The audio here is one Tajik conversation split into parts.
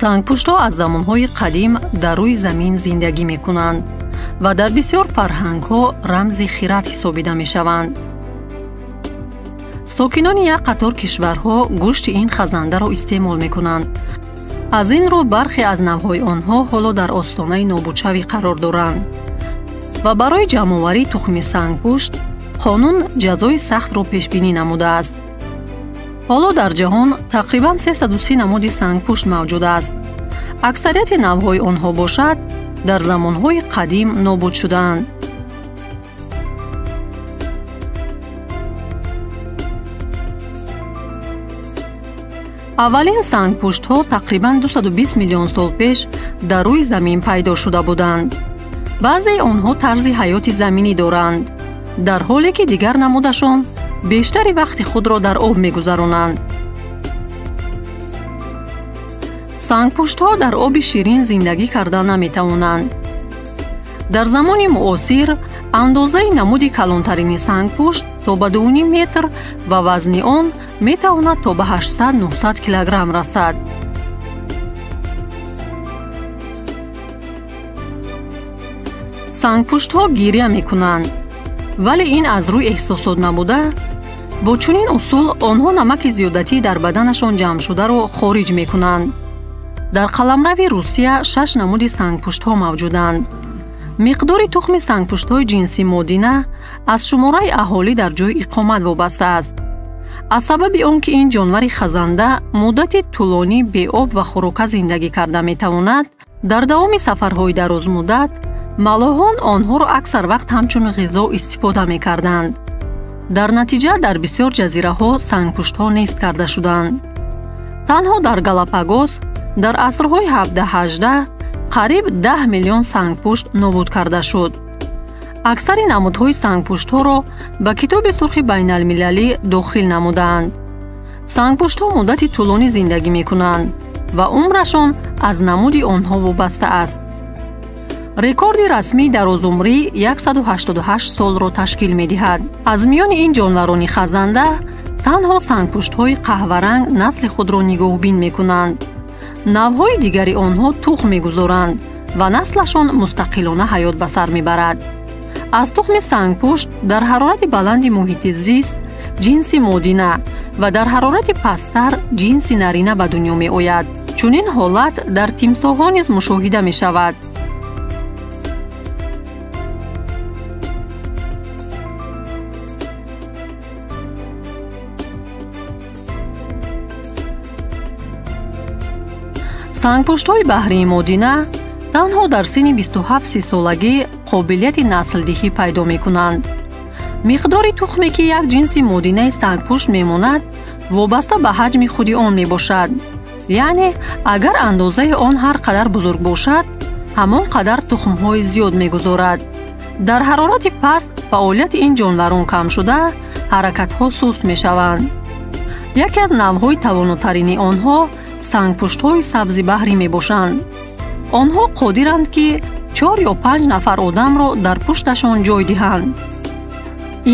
Сангпуштҳо аз замонҳои қадим дар рӯи замин зиндагӣ мекунанд ва дар бисёр фарҳангҳо рамзи хират ҳисобида мешаванд. Сокинони як қатор кишварҳо гӯшти ин хазандаро истеъмол мекунанд. Аз ин рӯ бархе аз навъҳои онҳо ҳоло дар остонаи нобудшавӣ қарор доранд ва барои ҷамъоварии тухми сангпушт қонун ҷазои сахтро пешбинӣ намудааст. Ҳоло дар ҷаҳон тақрибан 330 намуди сангпушт мавҷуд аст. Аксарияти навъҳои онҳо бошад дар замонҳои қадим нобуд шудаанд. Аввалин сангпуштҳо тақрибан 220 миллион сол пеш дар рӯи замин пайдо шуда буданд. Баъзеи онҳо тарзи ҳаёти заминӣ доранд, дар ҳоле ки дигар намудашон бештари вақти худро дар об мегузаронанд. Сангпуштҳо дар оби ширин зиндагӣ карда наметавонанд. Дар замони муосир андозаи намуди калонтарини сангпушт то ба 2,5 метр ва вазни он метавонад то ба 800-900 килограмм расад. Сангпуштҳо гиря мекунанд, вале ин аз рӯи эҳсосот набуда, бо чунин усул онҳо намаки зиёдатӣ дар баданашон ҷамъшударо хориҷ мекунанд. Дар қаламрави Русия 6 намуди сангпуштҳо мавҷуданд. Миқдори тухми сангпуштҳои ҷинси модина аз шумораи аҳолӣ дар ҷойи иқомат вобаста аст. Аз сабаби он ки ин ҷонвари хазанда муддати тӯлонӣ беоб ва хӯрока зиндагӣ карда метавонад, дар давоми сафарҳои дарозмуддат малоҳон онҳоро аксар вақт ҳамчун ғизо истифода мекарданд. Дар натиҷа дар бисёр ҷазираҳо сангпуштҳо нест карда шуданд. Танҳо дар Галапагос дар асрҳои 17-18 қариб 10 миллион сангпушт нобуд карда шуд. Аксари намудҳои сангпуштҳоро ба Китоби сурхи байналмилалӣ дохил намудаанд. Сангпуштҳо муддати тӯлонӣ зиндагӣ мекунанд ва умрашон аз намуди онҳо вобаста аст. Рекорди расмии дарозумрӣ 188 солро ташкил медиҳад. Аз миёни ин ҷонварони хазанда танҳо сангпуштҳои қаҳваранг насли худро нигоҳбин мекунанд. Навъҳои дигари онҳо тухм мегузоранд ва наслашон мустақилона ҳаёт ба сар мебарад. Аз тухми сангпушт дар ҳарорати баланди муҳити зист ҷинси модина ва дар ҳарорати пасттар ҷинси нарина ба дунё меояд. Чунин ҳолат дар тимсоҳҳо низ мушоҳида мешавад. Сангпуштҳои баҳрии модина танҳо дар синни 27-30 солагӣ қобилияти наслдиҳӣ пайдо мекунанд. Миқдори тухме ки як ҷинси модинаи сангпушт мемонад, вобаста ба ҳаҷми худи он мебошад. Яъне, агар андозаи он ҳар қадар бузург бошад, ҳамон қадар тухмҳои зиёд мегузорад. Дар ҳарорати паст фаъолияти ин ҷонварон кам шуда, ҳаракатҳо суст мешаванд. Яке аз навъҳои тавонотарини онҳо сангпуштҳои сабзи баҳрӣ мебошанд. Онҳо қодиранд, ки 4 ё 5 нафар одамро дар пушташон ҷой диҳанд.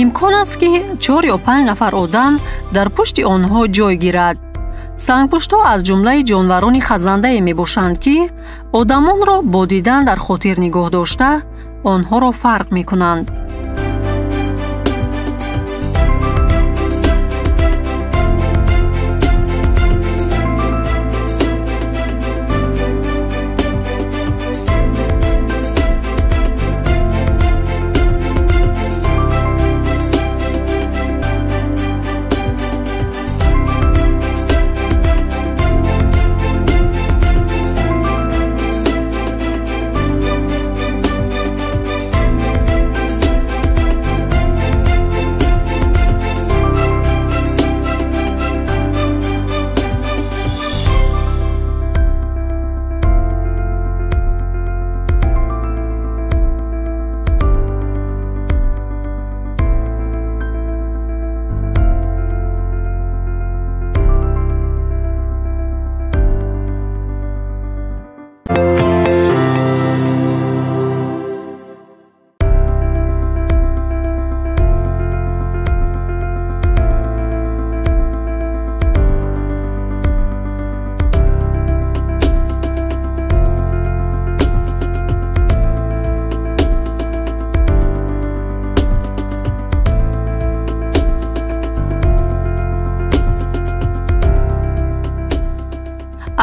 Имкон аст, ки 4 ё 5 нафар одам дар пушти онҳо ҷой гирад. Сангпуштҳо аз ҷумлаи ҷонварони хазандае мебошанд, ки одамонро бо дидан дар хотир нигоҳ дошта, онҳоро фарқ мекунанд.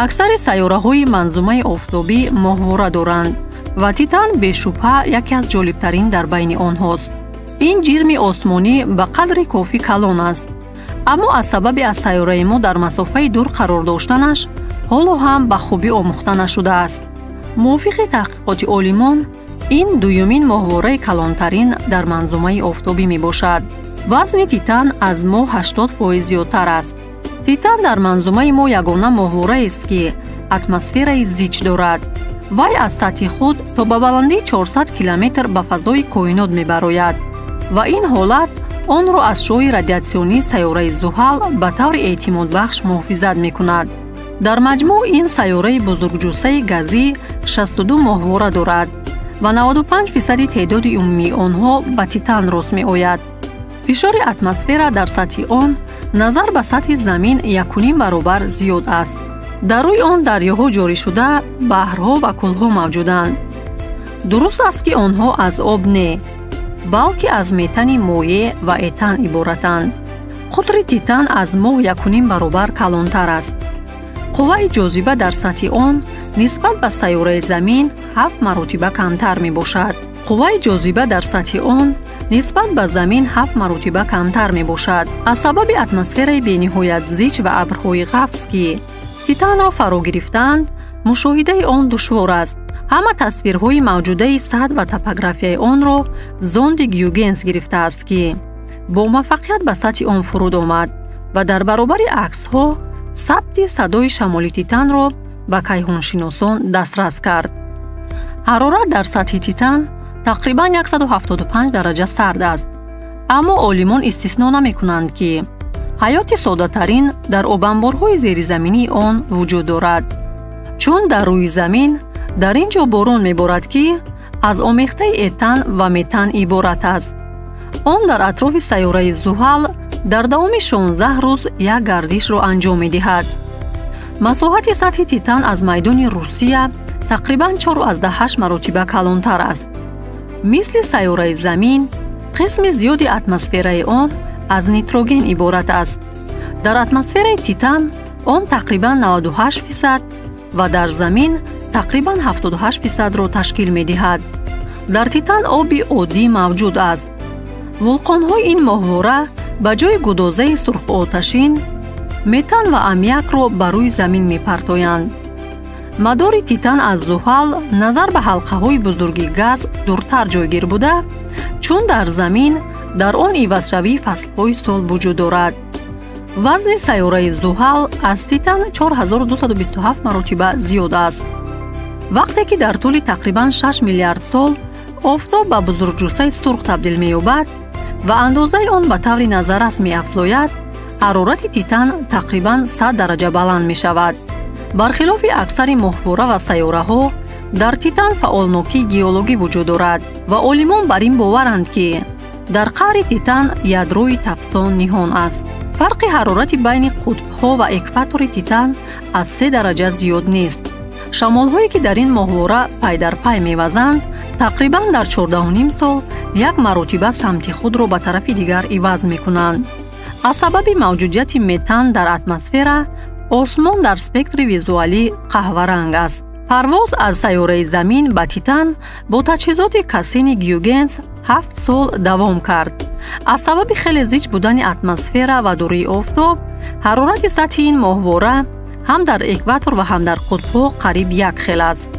Аксари сайёраҳои манзумаи офтобӣ моҳвора доранд ва Титан бешубҳа яке аз ҷолибтарин дар байни онҳост. Ин ҷирми осмонӣ ба қадри кофӣ калон аст, аммо аз сабаби аз сайёраи мо дар масофаи дур қарор доштанаш ҳоло ҳам ба хубӣ омӯхта нашудааст. Мувофиқи таҳқиқоти олимон, ин дуюмин моҳвораи калонтарин дар манзумаи офтобӣ мебошад. Вазни Титан аз моҳ 80% зиёдтар аст. Титан дар манзумаи мо ягона моҳвораест, ки атмосфераи зич дорад. Вай аз сатҳи худ то ба баландии 400 километр ба фазои коинот мебарояд ва ин ҳолат онро аз шуои радиатсионии сайёраи Зуҳал ба таври эътимодбахш муҳофизат мекунад. Дар маҷмӯъ ин сайёраи бузургҷуссаи газӣ 62 моҳвора дорад ва 95% теъдоди умумии онҳо ба Титан рост меояд. Фишори атмосфера дар сатҳи он назар ба сатҳи Замин 1,5 баробар зиёд аст. Дар рӯи он дарёҳо ҷорӣ шуда, баҳрҳо ва кӯлҳо мавҷуданд. Дуруст аст, ки онҳо аз об не, балки аз метани моеъ ва этан иборатанд. Қутри Титан аз моҳ 1,5 баробар калонтар аст. Қувваи ҷозиба дар сатҳи он нисбат ба сайёраи Замин 7 маротиба камтар мебошад. Қувваи ҷозиба дар сатҳи он нисбат ба Замин 7 маротиба камтар мебошад. Аз сабаби атмосфераи бениҳоят зич ва абрҳои ғафз, ки Титанро фаро гирифтаанд, мушоҳидаи он душвор аст. Ҳама тасвирҳои мавҷудаи сатҳ ва топографияи онро зонди Гюгенс гирифтааст, ки бо муваффақият ба сатҳи он фуруд омад ва дар баробари аксҳо сабти садои шамоли Титанро ба кайҳоншиносон дастрас кард. Ҳарорат дар сатҳи Титан тақрибан 175 дараҷа сард аст, аммо олимон истисно намекунанд, ки ҳаёти соддатарин дар обанборҳои зеризаминии он вуҷуд дорад. Чун дар рӯи замин дар ин ҷо борон меборад, ки аз омехтаи этан ва метан иборат аст. Он дар атрофи сайёраи Зуҳал дар давоми 16 рӯз як гардишро анҷом медиҳад. Масоҳати сатҳи Титан аз майдони Русия тақрибан 4,8 маротиба калонтар аст. Мисли сайёраи Замин, қисми зиёди атмосфераи он аз нитроген иборат аст. Дар атмосфераи Титан он тақрибан 98% ва дар Замин тақрибан 78%-ро ташкил медиҳад. Дар Титан оби оддӣ мавҷуд аст. Вулқонҳои ин моҳвора ба ҷои гудозаи сурхоташин метан ва аммиакро ба рӯи замин мепартоянд. Мадори Титан аз Зуҳал назар ба ҳалқаҳои бузурги газ дуртар ҷойгир буда, чун дар Замин дар он ивазшавии фаслҳои сол вуҷуд дорад. Вазни сайёраи Зуҳал аз Титан 4227 маротиба зиёд аст. Вақте ки дар тӯли тақрибан 6 миллиард сол офтоб ба бузургҷуссаи сурх табдил меёбад ва андозаи он ба таври назаррас меафзояд, ҳарорати Титан тақрибан 100 дараҷа баланд мешавад. Бархилофи аксари моҳвора ва сайёраҳо, дар Титан фаъолнокии геологӣ вуҷуд дорад ва олимон бар ин боваранд, ки дар қаъри Титан ядрои тафсон ниҳон аст. Фарқи ҳарорати байни қутбҳо ва экватори Титан аз 3 дараҷа зиёд нест. Шамолҳое, ки дар ин моҳвора пай дар пай мевазанд, тақрибан дар 14,5 сол як маротиба самти худро ба тарафи дигар иваз мекунанд. Аз сабаби мавҷудияти метан дар атмосфера, осмон дар спектри визуалӣ қаҳваранг аст. Парвоз аз сайёраи Замин ба Титан бо таҷҳизоти Кассини Гюгенс 7 сол давом кард. Аз сабаби хеле зич будани атмосфера ва дурии офтоб, ҳарорати сатҳи ин моҳвора ҳам дар экватор ва ҳам дар қутбҳо қариб як хел аст.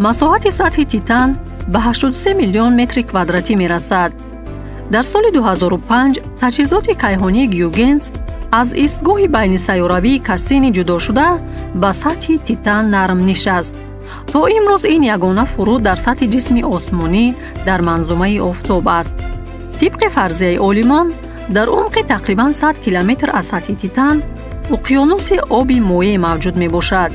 Масоҳати сатҳи Титан ба 83 миллион метри квадратӣ мерасад. Дар соли 2005 таҷҳизоти кайҳонии Гюгенс аз истгоҳи байнисайёравии Кассини ҷудошуда ба сатҳи Титан нарм нишаст. То имрӯз ин ягона фуруд дар сатҳи ҷисми осмонӣ дар манзумаи офтоб аст. Тибқи фарзияи олимон, дар умқи тақрибан 100 километр аз сатҳи Титан уқёнуси оби моеъ мавҷуд мебошад.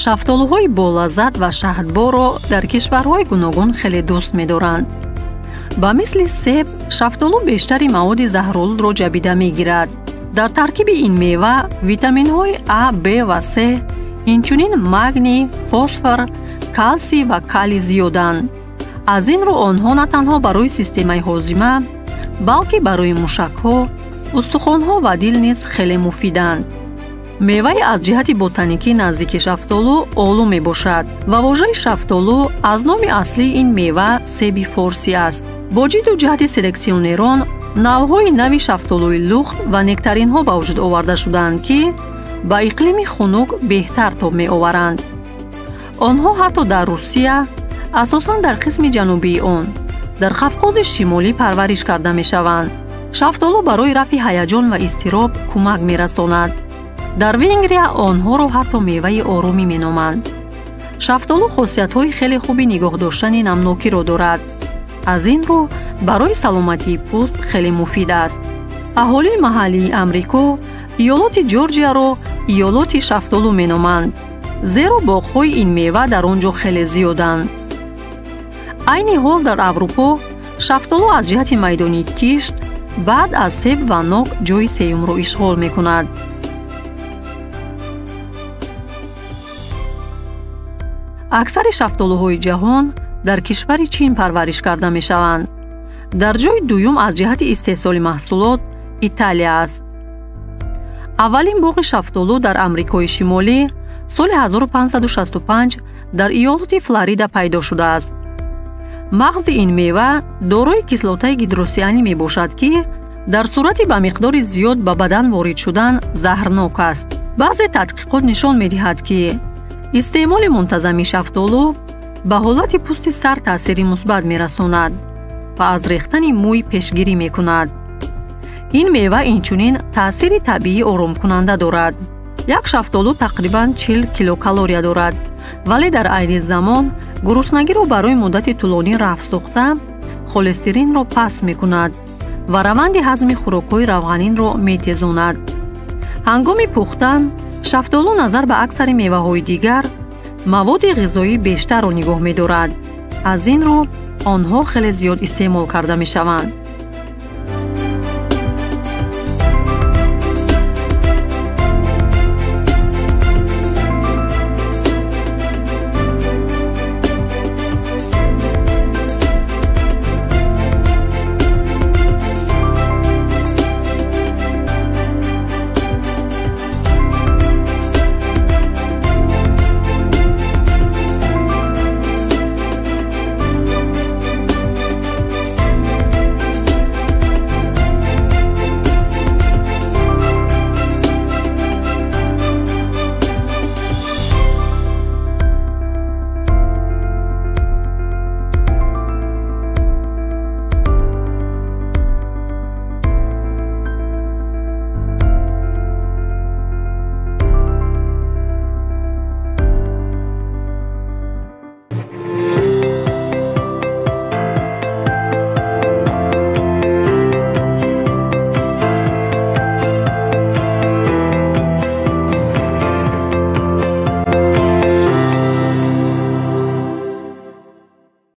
Шафтолуҳои болаззат ва шаҳдборро дар кишварҳои гуногун хеле дӯст медоранд. Ба мисли себ, шафтолу бештари маводи заҳролудро ҷабида мегирад. Дар таркиби ин мева витаминҳои А, Б ва С, инчунин магний, фосфор, калсий ва калий зиёданд. Аз ин рӯ онҳо на танҳо барои системаи ҳозима, балки барои мушакҳо, устухонҳо ва дил низ хеле муфиданд. Меваи аз ҷиҳати ботаникӣ наздики шафтолу олу мебошад ва вожаи шафтолу аз номи аслии ин мева себи форсӣ аст. Бо ҷидду ҷаҳди селексионерон навъҳои нави шафтолуи лухт ва нектаринҳо ба вуҷуд оварда шудаанд, ки ба иқлими хунук беҳтар тоб меоваранд. Онҳо ҳатто дар Русия, асосан дар қисми ҷанубии он, дар Қавқози Шимолӣ парвариш карда мешаванд. Шафтолу барои рафъи ҳаяҷон ва изтироб кӯмак мерасонад. Дар Венгрия онҳоро ҳатто меваи оромӣ меноманд. Шафтолу хосиятҳои хеле хуби нигоҳ доштани намнокиро дорад. Аз ин рӯ барои саломатии пӯст хеле муфид аст. Аҳолии маҳаллии Амрико иёлоти Ҷорҷияро иёлоти шафтолу меноманд, зеро боғҳои ин мева дар он ҷо хеле зиёданд. Айни ҳол дар Аврупо шафтолу аз ҷиҳати майдони кишт баъд аз себ ва нок ҷойи сеюмро ишғол мекунад. Аксари шафтолуҳои ҷаҳон дар кишвари Чин парвариш карда мешаванд. Дар ҷойи дуюм аз ҷиҳати истеҳсоли маҳсулот Италия аст. Аввалин боғи шафтолу дар Амрикои Шимолӣ соли 1565 дар иёлоти Флорида пайдо шудааст. Мағзи ин мева дорои кислотаи гидросианӣ мебошад, ки дар сурати ба миқдори зиёд ба бадан ворид шудан заҳрнок аст. Баъзе тадқиқот нишон медиҳад, ки истеъмоли мунтазами шафтолу ба ҳолати пӯсти сар таъсири мусбат мерасонад ва аз рехтани мӯй пешгирӣ мекунад. Ин мева инчунин таъсири табиии оромкунанда дорад. Як шафтолу тақрибан 40 килокалория дорад, вале дар айни замон гуруснагиро барои муддати тӯлонӣ рафъ сохта, холестеринро паст мекунад ва раванди ҳазми хӯрокҳои равғанинро метезонад. Ҳангоми пухтан шафтолу назар ба аксари меваҳои дигар маводи ғизоӣ бештарро нигоҳ медорад. Аз ин рӯ онҳо хеле зиёд истеъмол карда мешаванд.